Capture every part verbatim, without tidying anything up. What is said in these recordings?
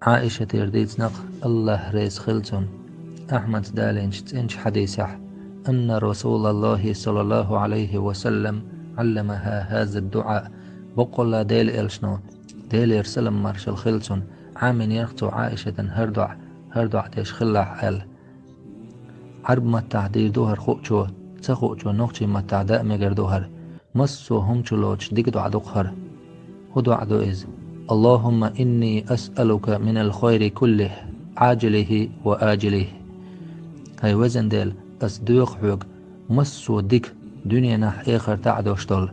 Ӏаишатера дийцинарг, АллахӀ реза хила цунна, Ахьмада далийначу цӀеначу хьадисехь: «Анна Расулаллахи саллаллаху Ӏалайхи ва саллам Ӏалламаха хаза дуӀа». Боккъалла Делан элчано, Делера салам-маршалла хила цунна, Ӏамийнера цо Ӏаишатана хӀара доӀа, хӀара доӀа деш хилалахь аьлла. Ӏарб маттахь дийр ду хӀара хуучо, ца хуучо нохчийн маттахь даа мегар ду хӀара. Массо а хӀума чу лоцуш дика доӀа ду-кх хӀара. ХӀун доӀа ду иза? «Аллахумма инни асъалука минал хайри куллихи, Ӏажилихи ва ажилихи». ХӀай везан Дела, ас доьху хьоьга массо а дика, дуьненахь, эхартахь а долуш долу.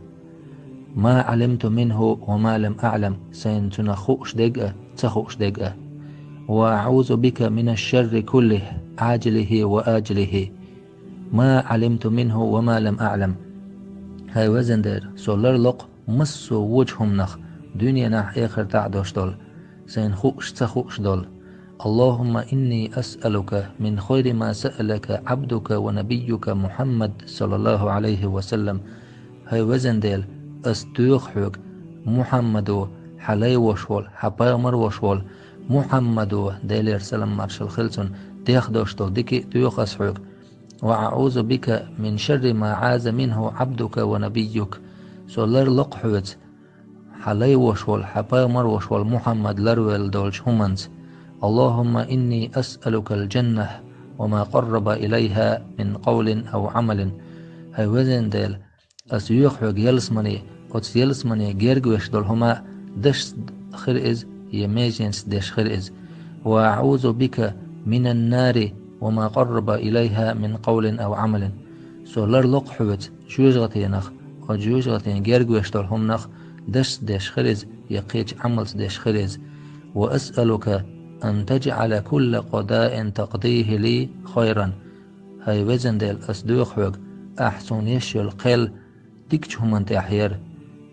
«Ма Ӏалимту минху ва ма лам аӀлам», сайна цунах хууш дерг а, ца хууш дерг а. «Ва аӀузу бика минаш шарри куллихи, Ӏажилихи ва ажилихи. Ма Ӏалимту минху ва ма лам аӀлам». ХӀай везан Дела, со ларло-кх массо а вочу хӀуманах, дуьненахь, эхартахь а долуш долу, сайна хууш, ца хууш долу. «Аллахумма инни асъалука мин хайри ма саъалака Ӏабдука ва набийюка Мухьаммад, саллаллаху Ӏалайхи ва саллам». ХӀай везан Дела, ас доьху хьоьга, Мухьаммадо, хьан лай вош волу, хьан пайхамар вош волу, Мухьаммадо, Делера салам-маршалла хила цунна, дех долуш долу дика а доьху ас хьоьга. «Ва аӀузу бика мин шарри ма Ӏаза минху Ӏабдука ва набийюк». Со ларло-кх хьоьца, хьан лай вош волу, хьан пайхамар вош волу Мухьаммад ларвелла долчу хӀуманца. «Аллахумма инни асъалукал джаннах ва ма къарраба илайха мин къавлин ав Ӏамалин». ХӀай везан Дела, ас йоьху хьоьга ялсамане, оцу ялсамане герга веш долу хӀума, дашца хир иза я меженца деш хир иза. «Ва аӀузу бика минан нари ва ма къарраба илайха мин къавлин ав Ӏамалин». Со ларло-кх хьоьца жоьжахатенах, оцу жоьжахатен герга веш долу хӀуманах, дашца деш хир иза я кхечу Ӏамалца деш хир иза. «Ва асъалука ан таджӀала кулла къадаин такъдихи ли хайран». ХӀай везан Дела, ас доьху хьоьга, ахь суна еш йолу кхел дикачу хӀуманна тӀехь яра.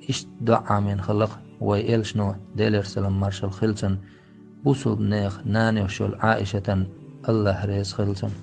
Иштта доӀа Ӏамийна хилла-кх вай элчано, Делера салам-маршалла хила цунна, бусулба нехан нана йолуш йолу Ӏаишатана, АллахӀ реза хила цунна.